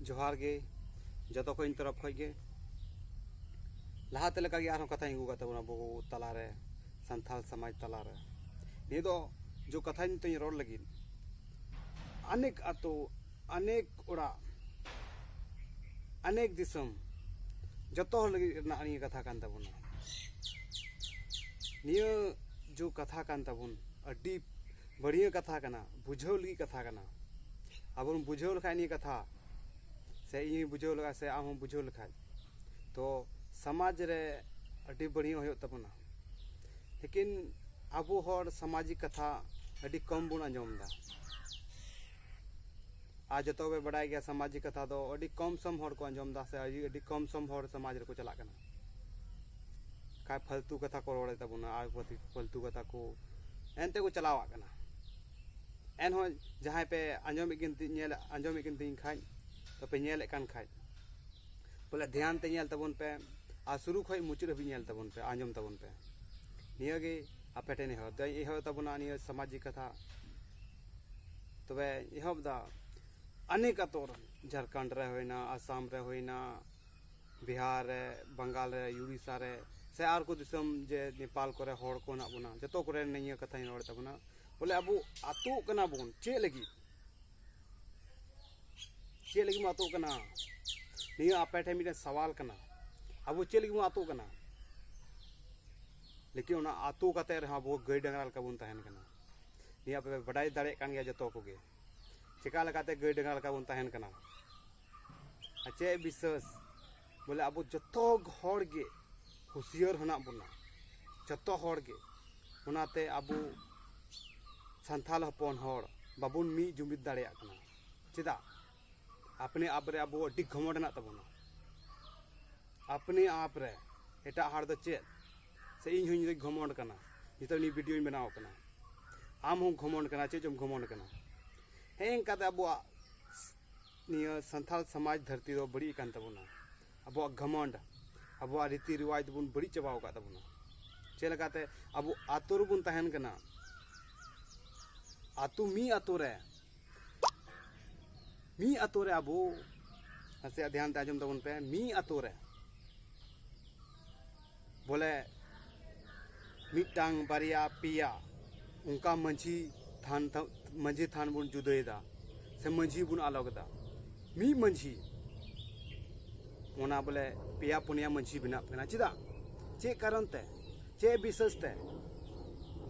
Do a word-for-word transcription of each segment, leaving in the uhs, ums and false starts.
ᱡᱚᱦᱟᱨ ᱜᱮ ᱡᱚᱛᱚ ᱠᱚ ᱤᱧ ᱛᱚᱨᱚᱯ ᱠᱷᱚᱡ ᱜᱮ᱾ ᱞᱟᱦᱟᱛᱮ ᱞᱮᱠᱟᱜᱮ ᱟᱨᱦᱚᱸ ᱠᱟᱛᱷᱟᱧ ᱟᱹᱜᱩ ᱠᱟᱫ ᱛᱟᱵᱚᱱᱟ ᱟᱵᱚ ᱛᱟᱞᱟᱨᱮ, ᱥᱟᱱᱛᱟᱲ ᱥᱚᱢᱟᱡᱽ ᱛᱟᱞᱟᱨᱮ᱾ ᱱᱤᱭᱟᱹ ᱫᱚ ᱡᱚ ᱠᱟᱛᱷᱟ ᱱᱤᱛᱚᱜ ᱤᱧ ᱨᱚᱲ ᱞᱟᱹᱜᱤᱫ, ᱟᱱᱮᱠ ᱟᱛᱳ, ᱟᱱᱮᱠ ᱚᱲᱟᱜ, ᱟᱱᱮᱠ ᱫᱤᱥᱚᱢ, ᱡᱚᱛᱚ ᱦᱚᱲ ᱞᱟᱹᱜᱤᱫ ᱨᱮᱱᱟᱜ ᱱᱤᱭᱟᱹ ᱠᱟᱛᱷᱟ ᱠᱟᱱ ᱛᱟᱵᱚᱱᱟ᱾ ᱱᱤᱭᱟᱹ ᱡᱚ ᱠᱟᱛᱷᱟ ᱠᱟᱱ ᱛᱟᱵᱚᱱ, ᱟᱹᱰᱤ ᱵᱟᱹᱲᱤᱭᱟᱹ ᱠᱟᱛᱷᱟ ᱠᱟᱱᱟ, ᱵᱩᱡᱷᱟᱹᱣ ᱞᱟᱹᱜᱤᱫ ᱠᱟᱛᱷᱟ ᱠᱟᱱᱟ᱾ ᱟᱵᱚ ᱵᱚᱱ ᱵᱩᱡᱷᱟᱹᱣ ᱞᱮᱠᱷᱟᱡ ᱱᱤᱭᱟᱹ ᱠᱟᱛᱷᱟ, ᱥᱮ ᱤᱧ ᱦᱚᱸᱧ ᱵᱩᱡᱷᱟᱹᱣ ᱞᱮᱠᱷᱟᱡ, ᱥᱮ ᱟᱢ ᱦᱚᱸ ᱵᱩᱡᱷᱟᱹᱣ ᱞᱮᱠᱷᱟᱡ, ᱛᱚ ᱥᱚᱢᱟᱡᱽ ᱨᱮ ᱟᱹᱰᱤ ᱵᱟᱹᱲᱤᱡ ᱦᱩᱭᱩᱜ ᱛᱟᱵᱚᱱᱟ᱾ ᱞᱮᱠᱤᱱ ᱟᱵᱚ ᱦᱚᱲ ᱥᱟᱢᱟᱡᱤᱠ ᱠᱟᱛᱷᱟ ᱟᱹᱰᱤ ᱠᱚᱢ ᱵᱚᱱ ᱟᱸᱡᱚᱢ ᱮᱫᱟ᱾ ᱟᱨ ᱡᱚᱛᱚ ᱜᱮ ᱵᱟᱰᱟᱭ ᱜᱮᱭᱟ, ᱥᱟᱢᱟᱡᱤᱠ ᱠᱟᱛᱷᱟ ᱫᱚ ᱟᱹᱰᱤ ᱠᱚᱢ ᱥᱚᱢ ᱦᱚᱲ ᱠᱚ ᱟᱸᱡᱚᱢ ᱮᱫᱟ, ᱥᱮ ᱟᱹᱰᱤ, ᱟᱹᱰᱤ ᱠᱚᱢ ᱥᱚᱢ ᱦᱚᱲ ᱥᱚᱢᱟᱡᱽ ᱨᱮᱠᱚ ᱪᱟᱞᱟᱜ ᱠᱟᱱᱟ᱾ ᱠᱷᱟᱡ ᱯᱷᱟᱞᱛᱩ ᱠᱟᱛᱷᱟ ᱠᱚ ᱨᱚᱲᱮᱫ ᱛᱟᱵᱚᱱᱟ, ᱟᱨ ᱯᱟᱹᱛᱤ-, ᱯᱷᱟᱞᱛᱩ ᱠᱟᱛᱷᱟ ᱠᱚ ᱮᱱᱛᱮ ᱠᱚ ᱪᱟᱞᱟᱣᱟᱜ ᱠᱟᱱᱟ᱾ ᱮᱱᱦᱚᱸ ᱡᱟᱦᱟᱸᱭ ᱯᱮ ᱟᱸᱡᱚᱢᱮᱫ ᱠᱤᱱ ᱛᱤᱧ, ᱧᱮᱞ, ᱟᱸᱡᱚᱢᱮᱫ ᱠᱤᱱ ᱛᱤᱧ ᱠᱷᱟᱡ, ᱛᱚᱯᱮ ᱧᱮᱞᱮᱫ ᱠᱟᱱ ᱠᱷᱟᱡ, ᱵᱚᱞᱮ ᱫᱷᱮᱭᱟᱱ ᱛᱮ ᱧᱮᱞ ᱛᱟᱵᱚᱱ ᱯᱮ, ᱟᱨ ᱥᱩᱨᱩ ᱠᱷᱚᱡ ᱢᱩᱪᱟᱹᱫ ᱦᱟᱹᱵᱤᱡ ᱧᱮᱞ ᱛᱟᱵᱚᱱ ᱯᱮ, ᱟᱸᱡᱚᱢ ᱛᱟᱵᱚᱱ ᱯᱮ᱾ ᱱᱤᱭᱟᱹ ᱜᱮ ᱟᱯᱮ ᱴᱷᱮᱱ ᱮᱦᱚᱵ ᱫᱚᱧ ᱮᱦᱚᱵ ᱛᱟᱵᱚᱱᱟ ᱱᱤᱭᱟᱹ ᱥᱟᱢᱟᱡᱤᱠ ᱠᱟᱛᱷᱟ᱾ ᱛᱚᱵᱮ ᱮᱦᱚᱵ ᱫᱟ, ᱟᱱᱮᱠ ᱟᱛᱳ ᱨᱮ, ᱡᱷᱟᱲᱠᱷᱚᱸᱰ ᱨᱮ ᱦᱩᱭᱱᱟ, ᱟᱥᱟᱢ ᱨᱮ ᱦᱩᱭᱱᱟ, ᱵᱤᱦᱟᱨ ᱨᱮ, ᱵᱟᱝᱜᱟᱞ ᱨᱮ, ᱩᱲᱤᱥᱥᱟ ᱨᱮ, ᱥᱮ ᱟᱨ ᱠᱚ ᱫᱤᱥᱚᱢ ᱡᱮ ᱱᱮᱯᱟᱞ ᱠᱚᱨᱮ ᱦᱚᱲ ᱠᱚ ᱦᱮᱱᱟᱜ ᱵᱚᱱᱟ, ᱡᱚᱛᱚ ᱠᱚᱨᱮ ᱱᱤᱭᱟᱹ ᱠᱟᱛᱷᱟᱧ ᱨᱚᱲᱮᱫ ᱛᱟᱵᱚᱱᱟ᱾ ᱵᱚᱞᱮ ᱟᱵᱚ ᱟᱛᱳᱜ ᱠᱟᱱᱟ ᱵᱚᱱ ᱪᱮᱫ ᱞᱟᱹᱜᱤᱫ? ᱪᱮᱫ ᱞᱟᱹᱜᱤᱫ ᱵᱚᱱ ᱟᱛᱳᱜ ᱠᱟᱱᱟ? ᱱᱤᱭᱟᱹ ᱟᱯᱮ ᱴᱷᱮᱱ ᱢᱤᱫᱴᱮᱱ ᱥᱟᱣᱟᱞ ᱠᱟᱱᱟ, ᱟᱵᱚ ᱪᱮᱫ ᱞᱟᱹᱜᱤᱫ ᱵᱚᱱ ᱟᱛᱳᱜ ᱠᱟᱱᱟ? ᱞᱮᱠᱤᱱ ᱚᱱᱟ ᱟᱛᱳ ᱠᱟᱛᱮ ᱨᱮᱦᱚᱸ ᱟᱵᱚ ᱜᱟᱹᱭ ᱰᱟᱝᱨᱟ ᱞᱮᱠᱟ ᱵᱚᱱ ᱛᱟᱦᱮᱱ ᱠᱟᱱᱟ᱾ ᱱᱤᱭᱟᱹ ᱟᱯᱮ ᱯᱮ ᱵᱟᱰᱟᱭ ᱫᱟᱲᱮᱭᱟᱜ ᱠᱟᱱ ᱜᱮᱭᱟ ᱡᱚᱛᱚ ᱠᱚᱜᱮ, ᱪᱮᱠᱟ ᱞᱮᱠᱟᱛᱮ ᱜᱟᱹᱭ ᱰᱟᱝᱨᱟ ᱞᱮᱠᱟ ᱵᱚᱱ ᱛᱟᱦᱮᱱ ᱠᱟᱱᱟ᱾ ᱟᱨ ᱪᱮᱫ ᱵᱤᱥᱥᱟᱹᱥ, ᱵᱚᱞᱮ ᱟᱵᱚ ᱡᱚᱛᱚ ᱦᱚᱲ ᱜᱮ ᱦᱩᱥᱤᱭᱟᱹᱨ ᱦᱮᱱᱟᱜ ᱵᱚᱱᱟ, ᱡᱚᱛᱚ ᱦᱚᱲ ᱜᱮ᱾ ᱚᱱᱟᱛᱮ ᱟᱵᱚ ᱥᱟᱱᱛᱟᱲ ᱦᱚᱯᱚᱱ ᱦᱚᱲ ᱵᱟᱵᱚᱱ ᱢᱤᱫ ᱡᱩᱢᱤᱫ ᱫᱟᱲᱮᱭᱟᱜ ᱠᱟᱱᱟ᱾ ᱪᱮᱫᱟᱜ? ᱟᱯᱱᱮ ᱟᱯ ᱨᱮ ᱟᱵᱚ ᱟᱹᱰᱤ ᱜᱷᱚᱢᱚᱸᱰ ᱦᱮᱱᱟᱜ ᱛᱟᱵᱚᱱᱟ᱾ ᱟᱯᱱᱮ ᱟᱯ ᱨᱮ ᱮᱴᱟᱜ ᱦᱚᱲ ᱫᱚ ᱪᱮᱫ? ᱥᱮ ᱤᱧ ᱦᱚᱸᱧ ᱜᱷᱚᱢᱚᱸᱰ ᱠᱟᱱᱟ, ᱱᱤᱛᱚᱜ ᱱᱤᱭᱟᱹ ᱵᱷᱤᱰᱤᱭᱳᱧ ᱵᱮᱱᱟᱣ ᱠᱟᱱᱟ᱾ ᱟᱢ ᱦᱚᱸᱢ ᱜᱷᱚᱢᱚᱸᱰ ᱠᱟᱱᱟ, ᱪᱮᱫ ᱪᱚᱢ ᱜᱷᱚᱢᱚᱸᱰ ᱠᱟᱱᱟ? ᱦᱮᱸ, ᱤᱱᱠᱟᱛᱮ ᱟᱵᱚᱣᱟᱜ ᱱᱤᱭᱟᱹ ᱥᱟᱱᱛᱟᱲ ᱥᱚᱢᱟᱡᱽ ᱫᱷᱟᱹᱨᱛᱤ ᱫᱚ ᱵᱟᱹᱲᱤᱡ ᱟᱠᱟᱱ ᱛᱟᱵᱚᱱᱟ᱾ ᱟᱵᱚᱣᱟᱜ ᱜᱷᱚᱢᱚᱸᱰ, ᱟᱵᱚᱣᱟᱜ ᱨᱤᱛᱤ ᱨᱮᱣᱟᱡᱽ ᱫᱚᱵᱚᱱ ᱵᱟᱹᱲᱤᱡ ᱪᱟᱵᱟᱣ ᱟᱠᱟᱫ ᱛᱟᱵᱚᱱᱟ᱾ ᱪᱮᱫ ᱞᱮᱠᱟᱛᱮ ᱟᱵᱚ ᱟᱛᱳ ᱨᱮᱵᱚᱱ ᱛᱟᱦᱮᱱ ᱠᱟᱱᱟ, ᱟᱛᱳ, ᱢᱤᱫ ᱟᱛᱳ ᱨᱮ, ᱢᱤᱫ ᱟᱛᱳ ᱨᱮ ᱟᱵᱚ ᱱᱟᱥᱮᱭᱟᱜ ᱫᱷᱮᱭᱟᱱ ᱛᱮ ᱟᱸᱡᱚᱢ ᱛᱟᱵᱚᱱ ᱯᱮ᱾ ᱢᱤᱫ ᱟᱛᱳ ᱨᱮ ᱵᱚᱞᱮ ᱢᱤᱫᱴᱟᱝ, ᱵᱟᱨᱭᱟ, ᱯᱮᱭᱟ ᱚᱱᱠᱟ ᱢᱟᱹᱡᱷᱤ ᱛᱷᱟᱱ, ᱢᱟᱹᱡᱷᱤ ᱛᱷᱟᱱ ᱵᱚᱱ ᱡᱩᱫᱟᱹᱭᱮᱫᱟ ᱥᱮ ᱢᱟᱹᱡᱷᱤ ᱵᱚᱱ ᱟᱞᱟᱜᱽ ᱮᱫᱟ᱾ ᱢᱤᱫ ᱢᱟᱹᱡᱷᱤ, ᱚᱱᱟ ᱵᱚᱞᱮ ᱯᱮᱭᱟ ᱯᱩᱱᱭᱟ ᱢᱟᱹᱡᱷᱤ ᱵᱮᱱᱟᱜ ᱠᱟᱱᱟ᱾ ᱪᱮᱫᱟᱜ? ᱪᱮᱫ ᱠᱟᱨᱚᱱ ᱛᱮ? ᱪᱮᱫ ᱵᱤᱥᱮᱥ ᱛᱮ?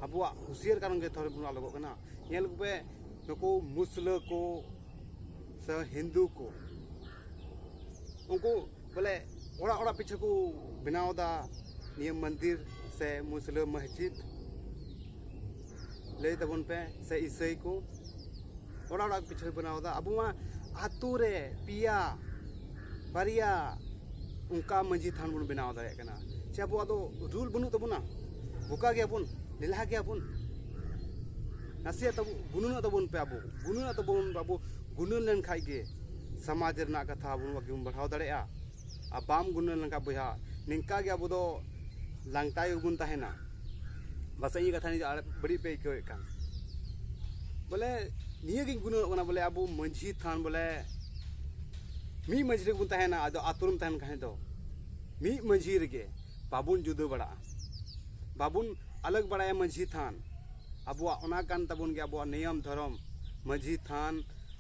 ᱟᱵᱚᱣᱟᱜ ᱦᱩᱸᱥᱤᱭᱟᱹᱨ ᱠᱟᱨᱚᱱ ᱜᱮ ᱛᱷᱚᱲᱟ ᱵᱚᱱ ᱟᱞᱚᱜᱚᱜ ᱠᱟᱱᱟ᱾ ᱧᱮᱞ ᱠᱚᱯᱮ, ᱱᱩᱠᱩ ᱢᱩᱥᱞᱟᱹ ᱠᱚ ᱥᱮ ᱦᱤᱱᱫᱩ ᱠᱚ, ᱩᱱᱠᱩ ᱵᱚᱞᱮ ᱚᱲᱟᱜ ᱚᱲᱟᱜ ᱯᱤᱪᱷᱟᱹ ᱠᱚ ᱵᱮᱱᱟᱣ ᱮᱫᱟ ᱱᱤᱭᱟᱹ ᱢᱚᱱᱫᱤᱨ ᱥᱮ ᱢᱩᱥᱞᱟᱹ ᱢᱚᱥᱡᱤᱫ, ᱞᱟᱹᱭ ᱛᱟᱵᱚᱱ ᱯᱮ, ᱥᱮ ᱤᱥᱟᱹᱭ ᱠᱚ ᱚᱲᱟᱜ ᱚᱲᱟᱜ ᱯᱤᱪᱷᱟᱹ ᱵᱮᱱᱟᱣ ᱮᱫᱟ᱾ ᱟᱵᱚ ᱢᱟ ᱟᱛᱳ ᱨᱮ ᱯᱮᱭᱟ ᱵᱟᱨᱭᱟ ᱚᱱᱠᱟ ᱢᱟᱹᱡᱷᱤ ᱛᱷᱟᱱ ᱵᱚᱱ ᱵᱮᱱᱟᱣ ᱫᱟᱲᱮᱭᱟᱜ ᱠᱟᱱᱟ᱾ ᱪᱮ ᱟᱵᱚᱣᱟᱜ ᱫᱚ ᱨᱩᱞ ᱵᱟᱹᱱᱩᱜ ᱛᱟᱵᱚᱱᱟ? ᱵᱚᱠᱟ ᱜᱮᱭᱟᱵᱚᱱ, ᱞᱮᱞᱦᱟ ᱜᱮᱭᱟᱵᱚᱱ᱾ ᱱᱟᱥᱮᱭᱟᱜ ᱛᱟᱵᱚ ᱜᱩᱱᱟᱹᱱᱚᱜ ᱛᱟᱵᱚᱱ ᱯᱮ᱾ ᱟᱵᱚ ᱜᱩᱱᱟᱹᱱᱚᱜ ᱛᱟᱵᱚᱱ, ᱟᱵᱚ ᱜᱩᱱᱟᱹᱱ ᱞᱮᱱᱠᱷᱟᱡ ᱜᱮ ᱥᱚᱢᱟᱡᱽ ᱨᱮᱱᱟᱜ ᱠᱟᱛᱷᱟ ᱟᱵᱚ ᱵᱚᱱ ᱵᱟᱲᱦᱟᱣ ᱫᱟᱲᱮᱭᱟᱜᱼᱟ᱾ ᱟᱨ ᱵᱟᱢ ᱜᱩᱱᱟᱹᱱ ᱞᱮᱱᱠᱷᱟᱡ ᱵᱚᱭᱦᱟ, ᱱᱤᱝᱠᱟ ᱜᱮ ᱟᱵᱚ ᱫᱚ ᱞᱟᱝᱴᱟ ᱜᱮᱵᱚᱱ ᱛᱟᱦᱮᱱᱟ᱾ ᱵᱟᱥᱮᱡ ᱤᱧᱟᱹᱜ ᱠᱟᱛᱷᱟ ᱱᱤᱡᱮ ᱟᱲ-, ᱵᱟᱹᱲᱤᱡ ᱯᱮ ᱟᱹᱭᱠᱟᱹᱣᱮᱫ ᱠᱟᱱ᱾ ᱵᱚᱞᱮ ᱱᱤᱭᱟᱹ ᱜᱤᱧ ᱜᱩᱱᱟᱹᱱᱚᱜ ᱠᱟᱱᱟ, ᱵᱚᱞᱮ ᱟᱵᱚ ᱢᱟᱹᱡᱷᱤ ᱛᱷᱟᱱ ᱵᱚᱞᱮ ᱢᱤᱫ ᱢᱟᱹᱡᱷᱤ ᱨᱮᱜᱮ ᱵᱚᱱ ᱛᱟᱦᱮᱱᱟ᱾ ᱟᱫᱚ ᱟᱛᱳ ᱨᱮᱢ ᱛᱟᱦᱮᱱ ᱠᱷᱟᱱ ᱫᱚ ᱢᱤᱫ ᱢᱟᱹᱡᱷᱤ ᱨᱮᱜᱮ ᱵᱟᱵᱚᱱ ᱡᱩᱫᱟᱹ ᱵᱟᱲᱟᱜᱼᱟ, ᱵᱟᱵᱚᱱ ᱟᱞᱟᱜᱽ ᱵᱟᱲᱟᱭᱟ ᱢᱟᱹᱡᱷᱤ ᱛᱷᱟᱱ᱾ ᱟᱵᱚᱣᱟᱜ ᱚᱱᱟ ᱠᱟᱱ ᱛᱟᱵᱚᱱ ᱜᱮᱭᱟ ᱟᱵᱚᱣᱟᱜ ᱱᱤᱭᱚᱢ ᱫᱷᱚᱨᱚᱢ, ᱢᱟᱹᱡᱷᱤ ᱛᱷᱟᱱ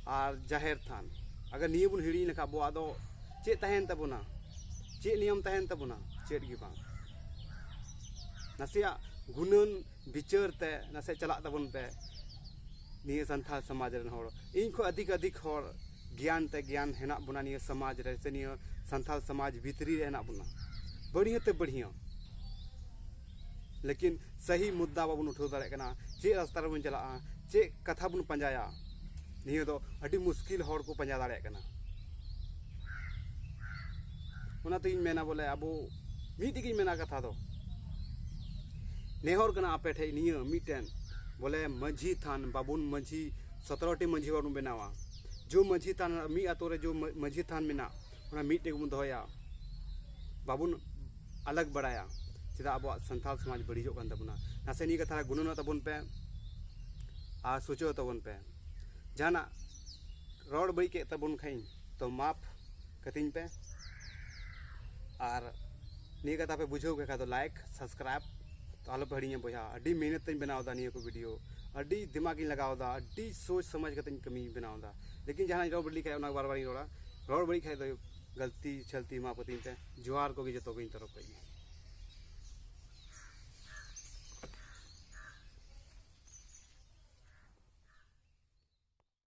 ᱟᱨ ᱡᱟᱦᱮᱨ ᱛᱷᱟᱱ᱾ ᱟᱜᱟᱨ ᱱᱤᱭᱟᱹ ᱵᱚᱱ ᱦᱤᱲᱤᱧ ᱞᱮᱠᱷᱟᱱ ᱟᱵᱚᱣᱟᱜ ᱫᱚ ᱪᱮᱫ ᱛᱟᱦᱮᱱ ᱛᱟᱵᱚᱱᱟ? ᱪᱮᱫ ᱱᱤᱭᱚᱢ ᱛᱟᱦᱮᱱ ᱛᱟᱵᱚᱱᱟ? ᱪᱮᱫ ᱜᱮ ᱵᱟᱝ᱾ ᱱᱟᱥᱮᱭᱟᱜ ᱜᱩᱱᱟᱹᱱ ᱵᱤᱪᱟᱹᱨ ᱛᱮ ᱱᱟᱥᱮ ᱪᱟᱞᱟᱜ ᱛᱟᱵᱚᱱ ᱯᱮ᱾ ᱱᱤᱭᱟᱹ ᱥᱟᱱᱛᱟᱲ ᱥᱚᱢᱟᱡᱽ ᱨᱮᱱ ᱦᱚᱲ, ᱤᱧ ᱠᱷᱚᱱ ᱟᱹᱫᱷᱤᱠ ᱟᱹᱫᱷᱤᱠ ᱦᱚᱲ ᱜᱮᱭᱟᱱ ᱛᱮ ᱜᱮᱭᱟᱱ ᱦᱮᱱᱟᱜ ᱵᱚᱱᱟ ᱱᱤᱭᱟᱹ ᱥᱚᱢᱟᱡᱽ ᱨᱮ, ᱥᱮ ᱱᱤᱭᱟᱹ ᱥᱟᱱᱛᱟᱲ ᱥᱚᱢᱟᱡᱽ ᱵᱷᱤᱛᱨᱤ ᱨᱮ ᱦᱮᱱᱟᱜ ᱵᱚᱱᱟ, ᱵᱟᱹᱲᱦᱤᱭᱟᱹ ᱛᱮ ᱵᱟᱹᱲᱦᱤᱭᱟᱹ᱾ ᱞᱮᱠᱤᱱ ᱥᱟᱹᱦᱤ ᱢᱩᱫᱽᱫᱟ ᱵᱟᱵᱚᱱ ᱩᱴᱷᱟᱹᱣ ᱫᱟᱲᱮᱭᱟᱜ ᱠᱟᱱᱟ᱾ ᱪᱮᱫ ᱨᱟᱥᱛᱟ ᱨᱮᱵᱚᱱ ᱪᱟᱞᱟᱜᱼᱟ, ᱪᱮᱫ ᱠᱟᱛᱷᱟ ᱵᱚᱱ ᱯᱟᱸᱡᱟᱭᱟ, ᱱᱤᱭᱟᱹ ᱫᱚ ᱟᱹᱰᱤ ᱢᱩᱥᱠᱤᱞ ᱦᱚᱲ ᱠᱚ ᱯᱟᱸᱡᱟ ᱫᱟᱲᱮᱭᱟᱜ ᱠᱟᱱᱟ᱾ ᱚᱱᱟᱛᱮᱧ ᱢᱮᱱᱟ ᱵᱚᱞᱮ ᱟᱵᱚ ᱢᱤᱫᱴᱮᱡ ᱜᱤᱧ ᱢᱮᱱᱟ ᱠᱟᱛᱷᱟ ᱫᱚ, ᱱᱮᱦᱚᱨ ᱠᱟᱱᱟ ᱟᱯᱮ ᱴᱷᱮᱡ ᱱᱤᱭᱟᱹ ᱢᱤᱫᱴᱮᱱ, ᱵᱚᱞᱮ ᱢᱟᱹᱡᱷᱤ ᱛᱷᱟᱱ ᱵᱟᱵᱚᱱ, ᱢᱟᱹᱡᱷᱤ ᱥᱚᱛᱨᱚ ᱴᱤ ᱢᱟᱹᱡᱷᱤ ᱵᱟᱵᱚᱱ ᱵᱮᱱᱟᱣᱟ᱾ ᱡᱚ ᱢᱟᱹᱡᱷᱤ ᱛᱷᱟᱱ, ᱢᱤᱫ ᱟᱛᱳ ᱨᱮ ᱡᱚ ᱢᱟᱹ-, ᱢᱟᱹᱡᱷᱤ ᱛᱷᱟᱱ ᱢᱮᱱᱟᱜ, ᱚᱱᱟ ᱢᱤᱫᱴᱮᱡ ᱜᱮᱵᱚᱱ ᱫᱚᱦᱚᱭᱟ, ᱵᱟᱵᱚᱱ ᱟᱞᱟᱜᱽ ᱵᱟᱲᱟᱭᱟ᱾ ᱪᱮᱫᱟᱜ ᱟᱵᱚᱣᱟᱜ ᱥᱟᱱᱛᱟᱲ ᱥᱚᱢᱟᱡᱽ ᱵᱟᱹᱲᱤᱡᱚᱜ ᱠᱟᱱ ᱛᱟᱵᱚᱱᱟ? ᱱᱟᱥᱮ ᱱᱤᱭᱟᱹ ᱠᱟᱛᱷᱟ ᱨᱮ ᱜᱩᱱᱟᱹᱱᱚᱜ ᱛᱟᱵᱚᱱ ᱯᱮ ᱟᱨ ᱥᱚᱪᱮᱛᱚᱜ ᱛᱟᱵᱚᱱ ᱯᱮ᱾ ᱡᱟᱦᱟᱱᱟᱜ ᱨᱚᱲ ᱵᱟᱹᱲᱤᱡ ᱠᱮᱫ ᱛᱟᱵᱚᱱ ᱠᱷᱟᱱ ᱛᱚ ᱢᱟᱯ ᱠᱟᱹᱛᱤᱧ ᱯᱮ᱾ ᱟᱨ ᱱᱤᱭᱟᱹ ᱠᱟᱛᱷᱟ ᱯᱮ ᱵᱩᱡᱷᱟᱹᱣ ᱠᱮᱫ ᱠᱷᱟᱡ ᱫᱚ like subscribe ᱛᱚ ᱟᱞᱚ ᱯᱮ ᱦᱤᱲᱤᱧᱟ ᱵᱚᱭᱦᱟ᱾ ᱟᱹᱰᱤ ᱢᱮᱦᱱᱚᱛ ᱛᱮᱧ ᱵᱮᱱᱟᱣ ᱮᱫᱟ ᱱᱤᱭᱟᱹ ᱠᱚ ᱵᱷᱤᱰᱤᱭᱳ, ᱟᱹᱰᱤ ᱫᱤᱢᱟᱜᱽ ᱤᱧ ᱞᱟᱜᱟᱣ ᱮᱫᱟ, ᱟᱹᱰᱤ ᱥᱳᱪ ᱥᱚᱢᱟᱡᱽ ᱠᱟᱛᱮᱧ ᱠᱟᱹᱢᱤᱧ ᱵᱮᱱᱟᱣ ᱮᱫᱟ᱾ ᱞᱮᱠᱤᱱ ᱡᱟᱦᱟᱸ ᱨᱚᱲ ᱵᱟᱹᱲᱤᱡ ᱠᱷᱟᱡ ᱚᱱᱟ ᱵᱟᱨ ᱵᱟᱨᱤᱧ ᱨᱚᱲᱟ, ᱨᱚᱲ ᱵᱟᱹᱲᱤᱡ ᱠᱷᱟᱡ ᱫᱚ ᱜᱟᱹᱞᱛᱤ ᱪᱷᱟᱹᱞᱛᱤ ᱢᱟᱯ ᱠᱟᱹᱛᱤᱧ ᱯᱮ᱾ ᱡᱚᱦᱟᱨ ᱠᱚᱜᱮ ᱡᱚᱛᱚ ᱜᱮ ᱤᱧ ᱛᱚᱨᱚᱯ ᱠᱷᱚᱡ ᱜᱮ᱾